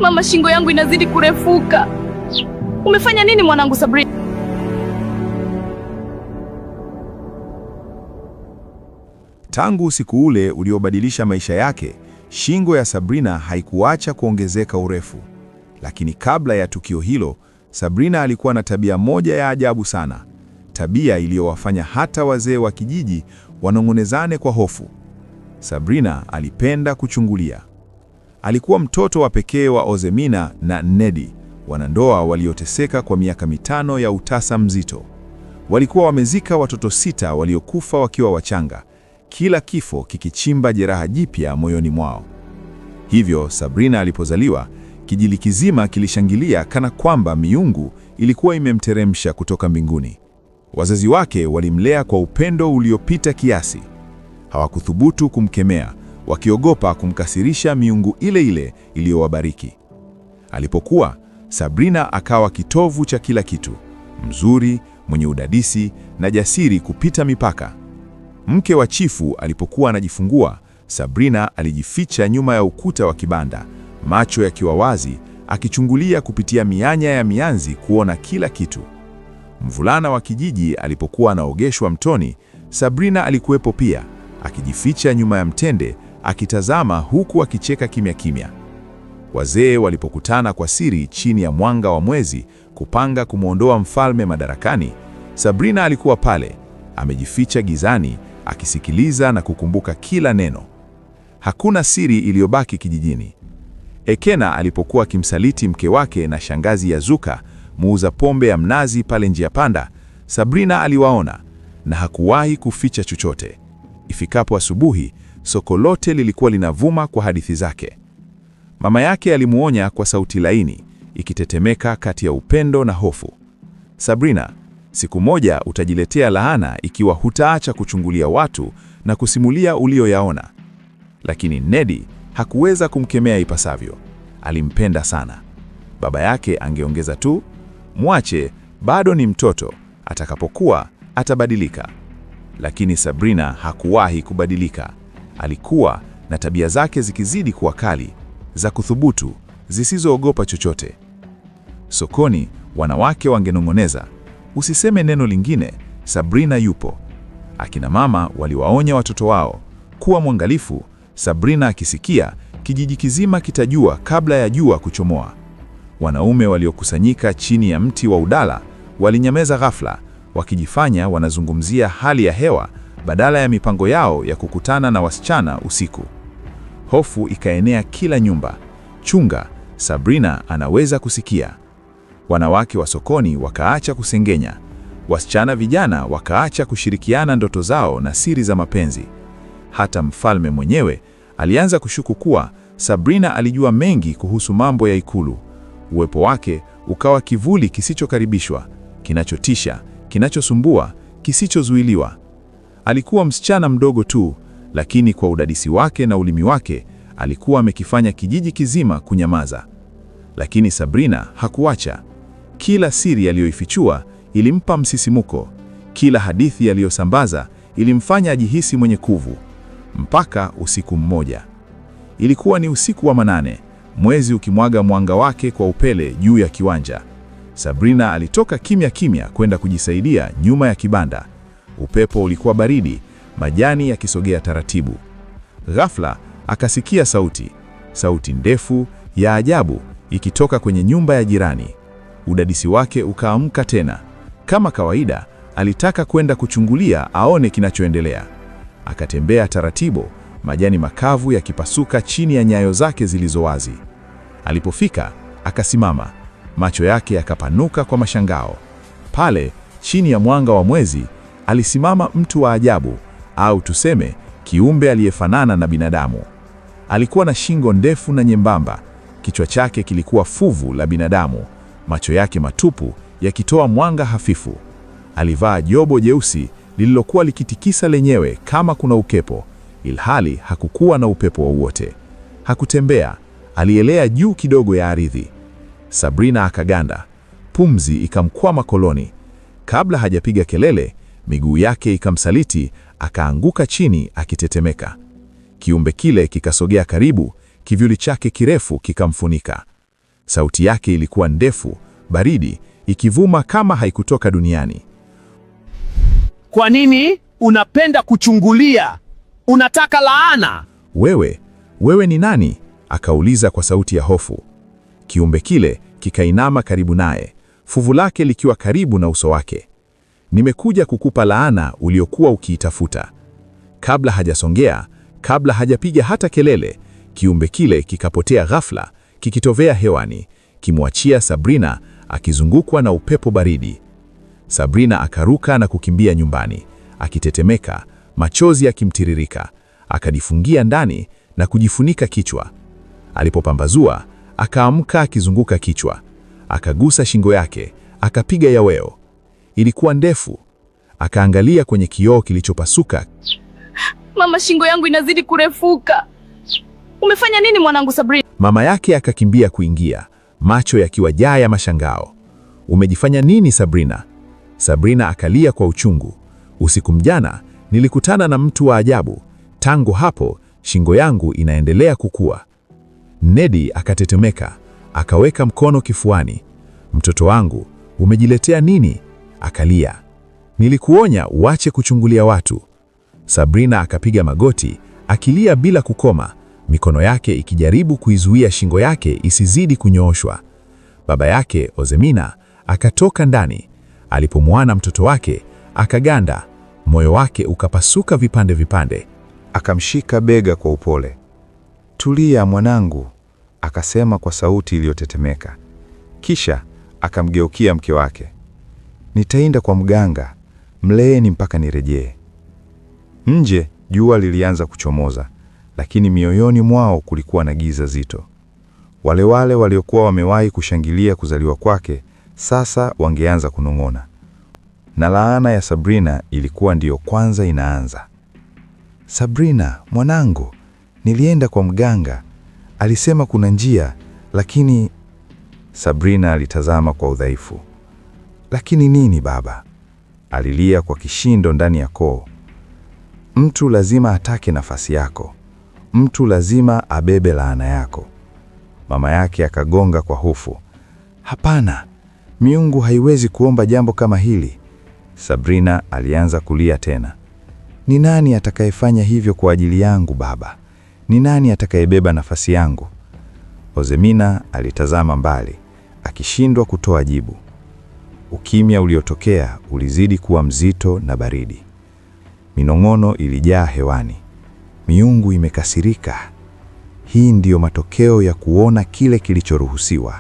Mama, shingo yangu inazidi kurefuka. Umefanya nini mwanangu Sabrina? Tangu usiku ule uliobadilisha maisha yake, shingo ya Sabrina haikuacha kuongezeka urefu. Lakini kabla ya tukio hilo, Sabrina alikuwa na tabia moja ya ajabu sana, tabia iliyowafanya hata wazee wa kijiji wanong'onezane kwa hofu. Sabrina alipenda kuchungulia. Alikuwa mtoto wa pekee wa Ozemina na Nnedi, wanandoa walioteseka kwa miaka 5 ya utasa mzito. Walikuwa wamezika watoto 6 waliokufa wakiwa wachanga, kila kifo kikichimba jeraha jipya moyoni mwao. Hivyo Sabrina alipozaliwa, kijiji kizima kilishangilia kana kwamba miungu ilikuwa imemteremsha kutoka mbinguni. Wazazi wake walimlea kwa upendo uliopita kiasi. Hawakuthubutu kumkemea, wakiogopa kumkasirisha miungu ile ile iliyowabariki. Alipokuwa, Sabrina akawa kitovu cha kila kitu, mzuri, mwenye udadisi na jasiri kupita mipaka. Mke wa chifu alipokuwa anajifungua, Sabrina alijificha nyuma ya ukuta wa kibanda, macho yakiwa wazi, akichungulia kupitia mianya ya mianzi kuona kila kitu. Mvulana wa kijiji alipokuwa anaogeshwa mtoni, Sabrina alikuwepo pia, akijificha nyuma ya mtende, akitazama huku akicheka kimya kimya. Wazee walipokutana kwa siri chini ya mwanga wa mwezi kupanga kumwondoa mfalme madarakani, Sabrina alikuwa pale, amejificha gizani, akisikiliza na kukumbuka kila neno. Hakuna siri iliyobaki kijijini. Ekena alipokuwa akimsaliti mke wake na shangazi ya Zuka, muuza pombe ya mnazi pale njia panda, Sabrina aliwaona na hakuwahi kuficha chochote. Ifikapo asubuhi, soko lote lilikuwa linavuma kwa hadithi zake. Mama yake alimuonya kwa sauti laini, ikitetemeka kati ya upendo na hofu. Sabrina, siku moja utajiletea laana ikiwa hutaacha kuchungulia watu na kusimulia ulioyaona. Lakini Nedi hakuweza kumkemea ipasavyo. Alimpenda sana. Baba yake angeongeza tu, mwache, bado ni mtoto, atakapokuwa atabadilika. Lakini Sabrina hakuwahi kubadilika. Alikuwa na tabia zake zikizidi kuwa kali, za kuthubutu, zisizoogopa chochote. Sokoni wanawake wangenong'oneza, usiseme neno lingine, Sabrina yupo. Akina mama waliwaonya watoto wao, kuwa mwangalifu, Sabrina akisikia, kijiji kizima kitajua kabla ya jua kuchomoa. Wanaume waliokusanyika chini ya mti wa udala walinyameza ghafla, wakijifanya wanazungumzia hali ya hewa badala ya mipango yao ya kukutana na wasichana usiku. Hofu ikaenea kila nyumba. Chunga, Sabrina anaweza kusikia. Wanawake wa sokoni wakaacha kusengenya. Wasichana vijana wakaacha kushirikiana ndoto zao na siri za mapenzi. Hata mfalme mwenyewe alianza kushuku kuwa Sabrina alijua mengi kuhusu mambo ya ikulu. Uwepo wake ukawa kivuli kisichokaribishwa, kinachotisha, kinachosumbua, kisichozuiliwa. Alikuwa msichana mdogo tu, lakini kwa udadisi wake na ulimi wake alikuwa amekifanya kijiji kizima kunyamaza. Lakini Sabrina hakuacha. Kila siri aliyoifichua ilimpa msisimuko, kila hadithi aliyosambaza ilimfanya ajihisi mwenye nguvu. Mpaka usiku mmoja. Ilikuwa ni usiku wa manane, mwezi ukimwaga mwanga wake kwa upele juu ya kiwanja. Sabrina alitoka kimya kimya kwenda kujisaidia nyuma ya kibanda. Upepo ulikuwa baridi, majani yakisogea taratibu. Ghafla akasikia sauti, sauti ndefu ya ajabu ikitoka kwenye nyumba ya jirani. Udadisi wake ukaamka tena. Kama kawaida, alitaka kwenda kuchungulia aone kinachoendelea. Akatembea taratibu, majani makavu yakipasuka chini ya nyayo zake zilizo wazi. Alipofika, akasimama, macho yake yakapanuka kwa mashangao. Pale, chini ya mwanga wa mwezi, alisimama mtu wa ajabu, au tuseme kiumbe aliyefanana na binadamu. Alikuwa na shingo ndefu na nyembamba, kichwa chake kilikuwa fuvu la binadamu, macho yake matupu yakitoa mwanga hafifu. Alivaa jobo jeusi lililokuwa likitikisa lenyewe kama kuna upepo, ilhali hakukuwa na upepo wowote. Hakutembea, alielea juu kidogo ya ardhi. Sabrina akaganda, pumzi ikamkwama koloni. Kabla hajapiga kelele, miguu yake ikamsaliti, akaanguka chini akitetemeka. Kiumbe kile kikasogea karibu, kivuli chake kirefu kikamfunika. Sauti yake ilikuwa ndefu, baridi, ikivuma kama haikutoka duniani. Kwa nini unapenda kuchungulia? Unataka laana? Wewe ni nani? Akauliza kwa sauti ya hofu. Kiumbe kile kikainama karibu naye, fuvu lake likiwa karibu na uso wake. Nimekuja kukupa laana uliokuwa ukiitafuta. Kabla hajasongea, kabla hajapiga hata kelele, kiumbe kile kikapotea ghafla, kikitovea hewani, kimwachia Sabrina akizungukwa na upepo baridi. Sabrina akaruka na kukimbia nyumbani, akitetemeka, machozi yakimtiririka. Akajifungia ndani na kujifunika kichwa. Alipopambazua, akaamka akizunguka kichwa. Akagusa shingo yake, akapiga yaweo. Ilikuwa ndefu. Akaangalia kwenye kioo kilichopasuka. Mama, shingo yangu inazidi kurefuka. Umefanya nini mwanangu Sabrina? Mama yake akakimbia kuingia, macho yakiwa jaa ya mashangao. Umejifanya nini Sabrina? Sabrina akalia kwa uchungu. Usiku mjana nilikutana na mtu wa ajabu. Tangu hapo shingo yangu inaendelea kukua. Nedi akatetemeka, akaweka mkono kifuani. Mtoto wangu, umejiletea nini? Akalia. Nilikuonya uache kuchungulia watu. Sabrina akapiga magoti, akilia bila kukoma, mikono yake ikijaribu kuizuia shingo yake isizidi kunyooshwa. Baba yake Ozemina akatoka ndani. Alipomwona mtoto wake akaganda, moyo wake ukapasuka vipande vipande. Akamshika bega kwa upole. Tulia mwanangu, akasema kwa sauti iliyotetemeka. Kisha akamgeukia mke wake. Nitaenda kwa mganga, mleeni mpaka nirejee. Nje jua lilianza kuchomoza, lakini mioyoni mwao kulikuwa na giza zito. Wale wale waliokuwa wamewahi kushangilia kuzaliwa kwake sasa wangeanza kunong'ona. Na laana ya Sabrina ilikuwa ndiyo kwanza inaanza. Sabrina, mwanangu, nilienda kwa mganga. Alisema kuna njia, lakini. Sabrina alitazama kwa udhaifu. Lakini nini baba? Alilia kwa kishindo ndani ya koo. Mtu lazima atake nafasi yako. Mtu lazima abebe laana yako. Mama yake akagonga kwa hofu. Hapana, miungu haiwezi kuomba jambo kama hili. Sabrina alianza kulia tena. Ni nani atakayefanya hivyo kwa ajili yangu baba? Ni nani atakayebeba nafasi yangu? Ozemina alitazama mbali, akishindwa kutoa jibu. Ukimya uliotokea ulizidi kuwa mzito na baridi. Minong'ono ilijaa hewani. Miungu imekasirika. Hii ndiyo matokeo ya kuona kile kilichoruhusiwa.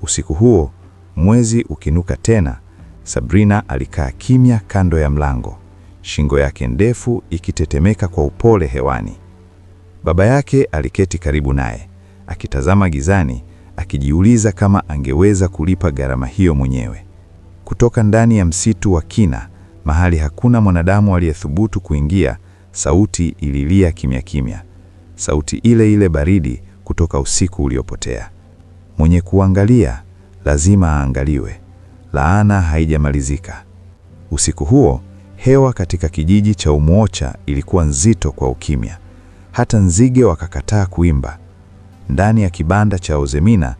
Usiku huo, mwezi ukinuka tena, Sabrina alikaa kimya kando ya mlango, shingo yake ndefu ikitetemeka kwa upole hewani. Baba yake aliketi karibu naye, akitazama gizani, akijiuliza kama angeweza kulipa gharama hiyo mwenyewe. Kutoka ndani ya msitu wa kina, mahali hakuna mwanadamu aliyethubutu kuingia, sauti ililia kimya kimya. Sauti ile ile baridi kutoka usiku uliopotea. Mwenye kuangalia lazima aangaliwe. Laana haijamalizika. Usiku huo, hewa katika kijiji cha Umuocha ilikuwa nzito kwa ukimya. Hata nzige wakakataa kuimba. Ndani ya kibanda cha Ozemina,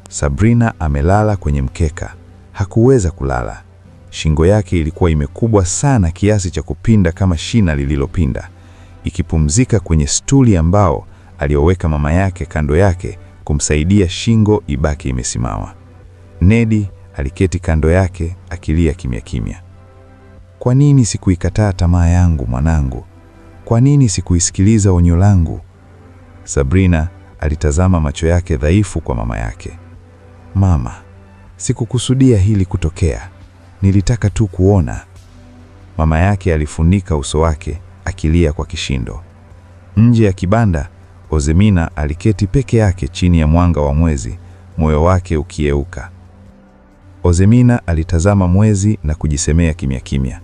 Sabrina amelala kwenye mkeka. Hakuweza kulala. Shingo yake ilikuwa imekubwa sana kiasi cha kupinda kama shina lililopinda, ikipumzika kwenye stuli ambao aliyoweka mama yake kando yake kumsaidia shingo ibaki imesimama. Nedi aliketi kando yake akilia kimya kimya. Kwa nini sikuikataa tamaa yangu mwanangu? Kwa nini sikuisikiliza onyo langu? Sabrina alitazama macho yake dhaifu kwa mama yake. Mama, sikukusudia hili kutokea. Nilitaka tu kuona. Mama yake alifunika uso wake akilia kwa kishindo. Nje ya kibanda, Ozemina aliketi peke yake chini ya mwanga wa mwezi, moyo wake ukieuka. Ozemina alitazama mwezi na kujisemea kimya kimya.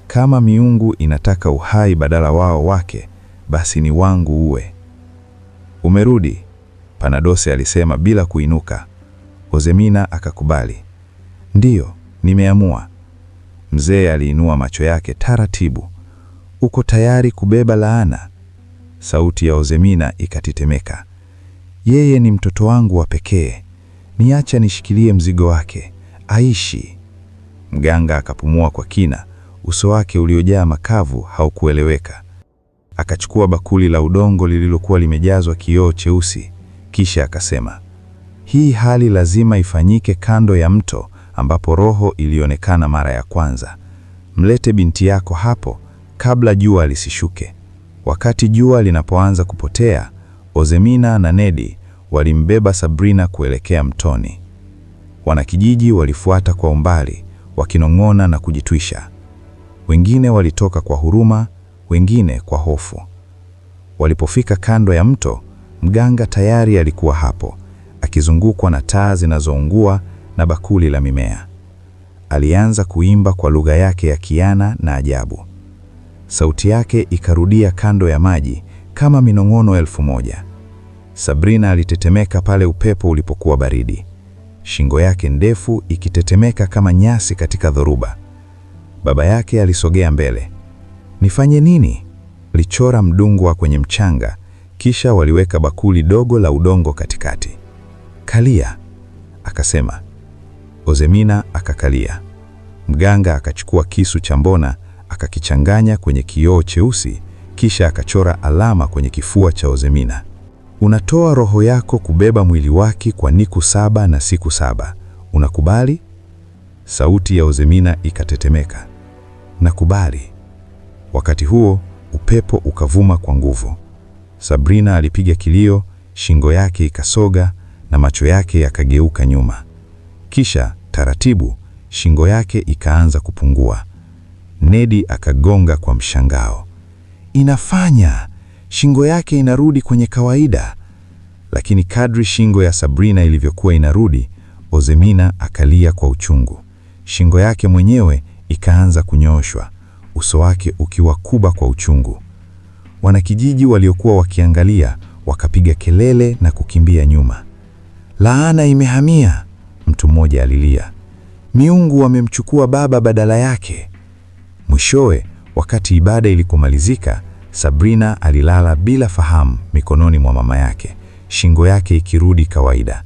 Kama miungu inataka uhai badala wao wake, basi ni wangu uwe. Umerudi, Panadose alisema bila kuinuka. Ozemina akakubali. Ndiyo, nimeamua. Mzee aliinua macho yake taratibu. Uko tayari kubeba laana? Sauti ya Ozemina ikatetemeka. Yeye ni mtoto wangu wa pekee, niacha nishikilie mzigo wake, aishi. Mganga akapumua kwa kina, uso wake uliojaa makavu haukueleweka. Akachukua bakuli la udongo lililokuwa limejazwa kioo cheusi, kisha akasema, hii hali lazima ifanyike kando ya mto ambapo roho ilionekana mara ya kwanza. Mlete binti yako hapo kabla jua lisishuke. Wakati jua linapoanza kupotea, Ozemina na Nedi walimbeba Sabrina kuelekea mtoni. Wanakijiji walifuata kwa umbali, wakinong'ona na kujitwisha. Wengine walitoka kwa huruma, wengine kwa hofu. Walipofika kando ya mto, mganga tayari alikuwa hapo, akizungukwa na taa zinazoungua na bakuli la mimea. Alianza kuimba kwa lugha yake ya kiana na ajabu. Sauti yake ikarudia kando ya maji kama minong'ono 1000. Sabrina alitetemeka pale upepo ulipokuwa baridi, shingo yake ndefu ikitetemeka kama nyasi katika dhoruba. Baba yake alisogea mbele. Nifanye nini? Alichora mdungwa kwenye mchanga, kisha waliweka bakuli dogo la udongo katikati. Kalia, akasema. Ozemina akakalia. Mganga akachukua kisu cha mbona akakichanganya kwenye kioo cheusi, kisha akachora alama kwenye kifua cha Ozemina. Unatoa roho yako kubeba mwili wake kwa niku 7 na siku 7. Unakubali? Sauti ya Ozemina ikatetemeka. Nakubali. Wakati huo upepo ukavuma kwa nguvu. Sabrina alipiga kilio, shingo yake ikasoga na macho yake yakageuka nyuma. Kisha taratibu shingo yake ikaanza kupungua. Nedi akagonga kwa mshangao. Inafanya! Shingo yake inarudi kwenye kawaida. Lakini kadri shingo ya Sabrina ilivyokuwa inarudi, Ozemina akalia kwa uchungu. Shingo yake mwenyewe ikaanza kunyooshwa, uso wake ukiwa kuba kwa uchungu. Wanakijiji waliokuwa wakiangalia wakapiga kelele na kukimbia nyuma. Laana imehamia, mtu mmoja alilia. Miungu wamemchukua baba badala yake. Mwishowe, wakati ibada ilikomalizika, Sabrina alilala bila fahamu mikononi mwa mama yake, shingo yake ikirudi kawaida.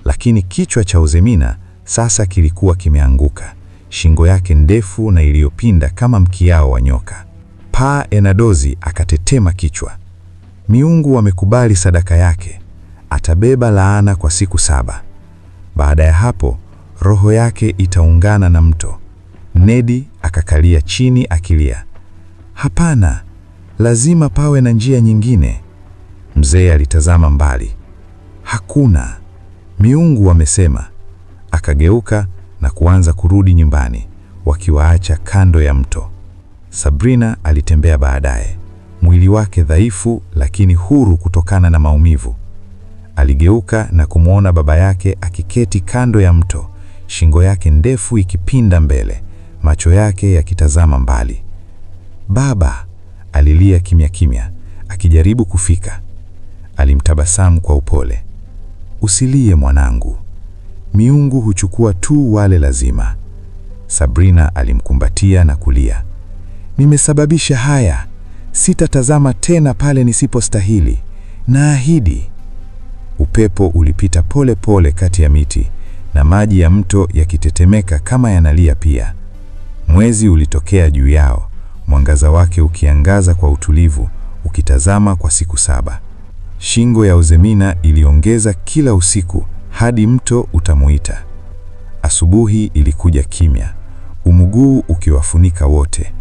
Lakini kichwa cha Ozemina sasa kilikuwa kimeanguka, shingo yake ndefu na iliyopinda kama mkiao wa nyoka. Pa Enadozi akatetema kichwa. Miungu wamekubali sadaka yake, atabeba laana kwa siku 7. Baada ya hapo, roho yake itaungana na mto. Nedi akakalia chini akilia. Hapana, lazima pawe na njia nyingine. Mzee alitazama mbali. Hakuna. Miungu wamesema. Akageuka na kuanza kurudi nyumbani, wakiwaacha kando ya mto. Sabrina alitembea baadaye, mwili wake dhaifu lakini huru kutokana na maumivu. Aligeuka na kumwona baba yake akiketi kando ya mto, shingo yake ndefu ikipinda mbele, macho yake yakitazama mbali. Baba, alilia kimya kimya, akijaribu kufika. Alimtabasamu kwa upole. Usilie mwanangu. Miungu huchukua tu wale lazima. Sabrina alimkumbatia na kulia. Nimesababisha haya. Sitatazama tena pale nisipostahili. Naahidi. Upepo ulipita pole pole kati ya miti na maji ya mto yakitetemeka kama yanalia pia. Mwezi ulitokea juu yao, mwangaza wake ukiangaza kwa utulivu, ukitazama kwa siku 7. Shingo ya Ozemina iliongeza kila usiku hadi mto utamuita. Asubuhi ilikuja kimya, umuguu ukiwafunika wote.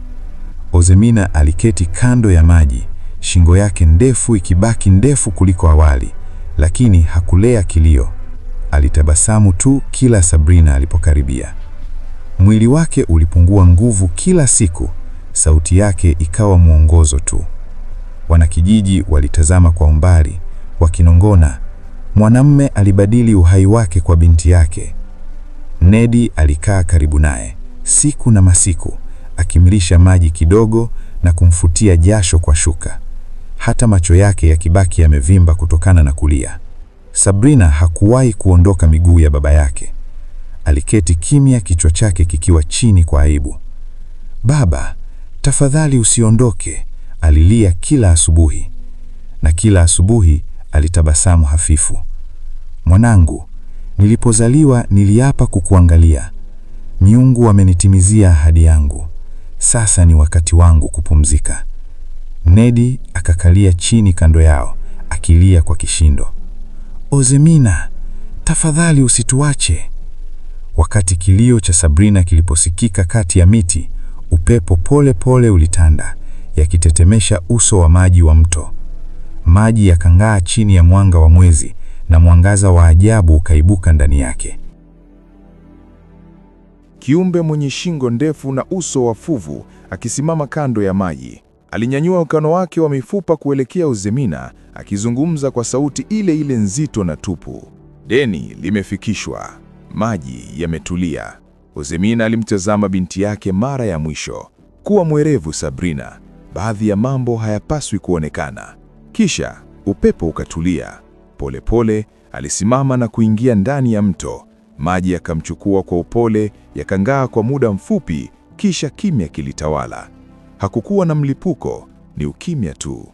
Ozemina aliketi kando ya maji, shingo yake ndefu ikibaki ndefu kuliko awali, lakini hakulea kilio. Alitabasamu tu kila Sabrina alipokaribia. Mwili wake ulipungua nguvu kila siku, sauti yake ikawa mwongozo tu. Wanakijiji walitazama kwa umbali, wakinongona, mwanamme alibadili uhai wake kwa binti yake. Nedi alikaa karibu naye siku na masiku, akimlisha maji kidogo na kumfutia jasho kwa shuka, hata macho yake yakibaki yamevimba kutokana na kulia. Sabrina hakuwahi kuondoka miguu ya baba yake. Aliketi kimya, kichwa chake kikiwa chini kwa aibu. Baba, tafadhali usiondoke, alilia kila asubuhi. Na kila asubuhi Alitabasamu hafifu. Mwanangu, nilipozaliwa niliapa kukuangalia. Miungu wamenitimizia ahadi yangu. Sasa ni wakati wangu kupumzika. Nedi akakalia chini kando yao, akilia kwa kishindo. Ozemina, tafadhali usituache. Wakati kilio cha Sabrina kiliposikika kati ya miti, upepo pole pole ulitanda, yakitetemesha uso wa maji wa mto. Maji yakang'aa chini ya mwanga wa mwezi na mwangaza wa ajabu ukaibuka ndani yake. Kiumbe mwenye shingo ndefu na uso wa fuvu akisimama kando ya maji. Alinyanyua mkono wake wa mifupa kuelekea Uzemina, akizungumza kwa sauti ile ile nzito na tupu. Deni limefikishwa, maji yametulia. Uzemina alimtazama binti yake mara ya mwisho. Kuwa mwerevu Sabrina, baadhi ya mambo hayapaswi kuonekana. Kisha upepo ukatulia. Polepole alisimama na kuingia ndani ya mto. Maji yakamchukua kwa upole, yakang'aa kwa muda mfupi, kisha kimya kilitawala. Hakukuwa na mlipuko, ni ukimya tu.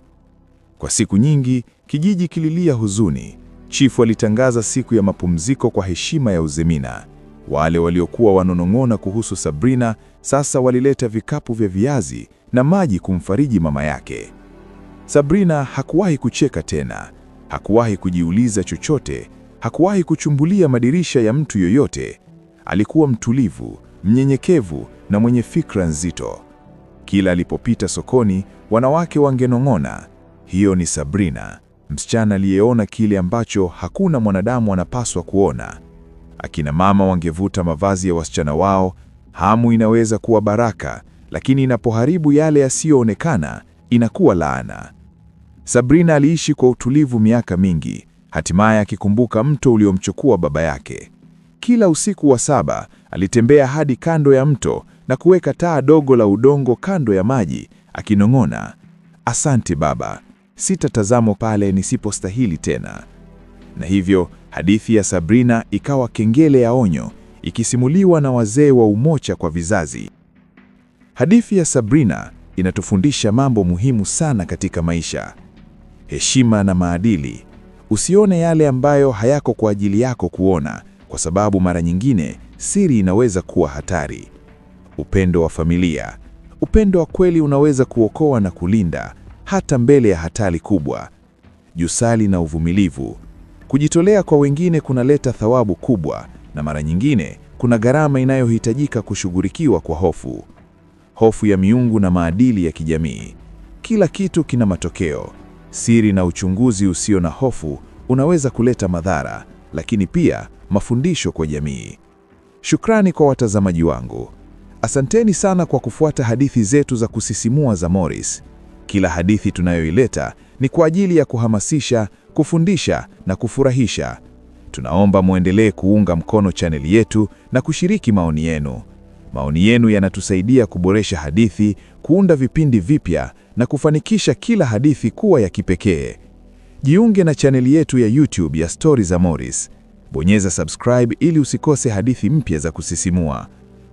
Kwa siku nyingi kijiji kililia huzuni. Chifu alitangaza siku ya mapumziko kwa heshima ya Uzemina. Wale waliokuwa wanonong'ona kuhusu Sabrina sasa walileta vikapu vya viazi na maji kumfariji mama yake. Sabrina hakuwahi kucheka tena, hakuwahi kujiuliza chochote, hakuwahi kuchumbulia madirisha ya mtu yoyote. Alikuwa mtulivu, mnyenyekevu na mwenye fikra nzito. Kila alipopita sokoni, wanawake wangenong'ona, hiyo ni Sabrina, msichana aliyeona kile ambacho hakuna mwanadamu anapaswa kuona. Akina mama wangevuta mavazi ya wasichana wao. Hamu inaweza kuwa baraka, lakini inapoharibu yale yasiyoonekana inakuwa laana. Sabrina aliishi kwa utulivu miaka mingi, hatimaye akikumbuka mto uliomchukua baba yake. Kila usiku wa saba alitembea hadi kando ya mto na kuweka taa dogo la udongo kando ya maji, akinong'ona, asante baba, sitatazama pale nisipostahili tena. Na hivyo hadithi ya Sabrina ikawa kengele ya onyo, ikisimuliwa na wazee wa Umocha kwa vizazi. Hadithi ya Sabrina inatufundisha mambo muhimu sana katika maisha: heshima na maadili. Usione yale ambayo hayako kwa ajili yako kuona, kwa sababu mara nyingine siri inaweza kuwa hatari. Upendo wa familia. Upendo wa kweli unaweza kuokoa na kulinda hata mbele ya hatari kubwa. Jusali na uvumilivu. Kujitolea kwa wengine kunaleta thawabu kubwa, na mara nyingine kuna gharama inayohitajika kushughulikiwa kwa hofu. Hofu ya miungu na maadili ya kijamii. Kila kitu kina matokeo. Siri na uchunguzi usio na hofu unaweza kuleta madhara, lakini pia mafundisho kwa jamii. Shukrani kwa watazamaji wangu. Asanteni sana kwa kufuata hadithi zetu za kusisimua za Morris. Kila hadithi tunayoileta ni kwa ajili ya kuhamasisha, kufundisha na kufurahisha. Tunaomba muendelee kuunga mkono chaneli yetu na kushiriki maoni yenu. Maoni yenu yanatusaidia kuboresha hadithi, kuunda vipindi vipya na kufanikisha kila hadithi kuwa ya kipekee. Jiunge na chaneli yetu ya YouTube ya Stori za Morris. Bonyeza subscribe ili usikose hadithi mpya za kusisimua.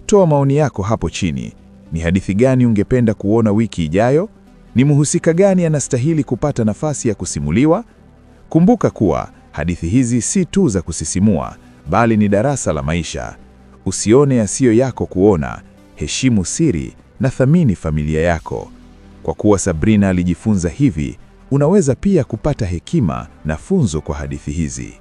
Toa maoni yako hapo chini. Ni hadithi gani ungependa kuona wiki ijayo? Ni mhusika gani anastahili kupata nafasi ya kusimuliwa? Kumbuka kuwa hadithi hizi si tu za kusisimua, bali ni darasa la maisha. Usione yasiyo yako kuona, heshimu siri na thamini familia yako. Kwa kuwa Sabrina alijifunza hivi, unaweza pia kupata hekima na funzo kwa hadithi hizi.